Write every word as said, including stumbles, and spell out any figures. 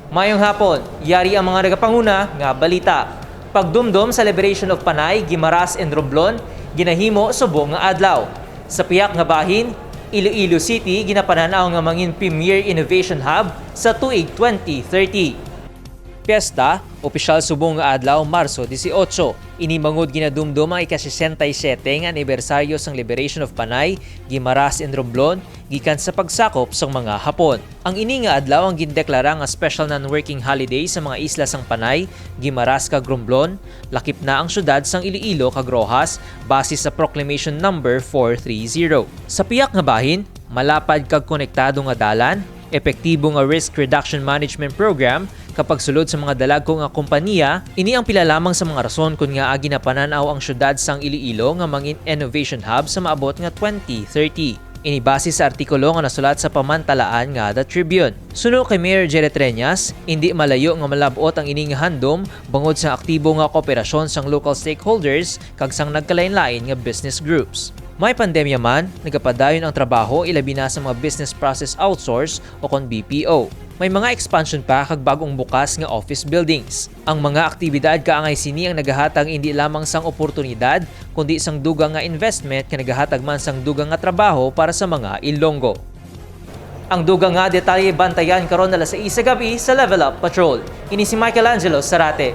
Mayong hapon, yari ang mga nagapanguna nga balita. Pagdumdom sa Liberation of Panay, Guimaras and Romblon, ginahimo subong nga adlaw. Sa piyak nga bahin, Iloilo City ginapanan-aw nga mangin Premier Innovation Hub sa tuig twenty thirty. Piyesta, opisyal subong nga adlaw, Marso dieciocho. Ini mangud ginadumdom ang ika-sesenta y siyete nga anibersaryo sang Liberation of Panay, Guimaras and Romblon gikan sa pagsakop sang mga Hapon. Ang ini nga adlaw ang gindeklara nga special non-working holiday sa mga isla sang Panay, Guimaras kag Romblon, lakip na ang syudad sang Iloilo kag Roxas base sa Proclamation Number four three zero. Sa piyak nga bahin, malapad kag konektado nga dalan, epektibo nga risk reduction management program, kag pagsulod sa mga dalagko nga kompanya, ini ang pila lamang sa mga rason kon ngaa ginapanan-aw ang syudad sang Iloilo nga mangin innovation hub sa maabot nga twenty thirty. Ini base sa artikulo nga nasulat sa pamantalaan nga The Tribune. Suno kay Mayor Jerry Treñas, indi malayo nga malab-ot ang ini nga handom bangod sa aktibo nga kooperasyon sang local stakeholders kag sang nagkalain-lain nga business groups. May pandemya man, nagapadayon ang trabaho, ilabi na sa mga business process outsource o kon B P O. May mga expansion pa kag bag-ong bukas nga office buildings. Ang mga aktibidad kaangay sini ang nagahatag indi lamang sang oportunidad, kundi sang dugang nga investment nga nagahatag man sang dugang nga trabaho para sa mga Ilonggo. Ang dugang nga detalye bantayan karon alas sais sa gab-i sa Level Up Patrol. Ini si Michelangelo Sarate.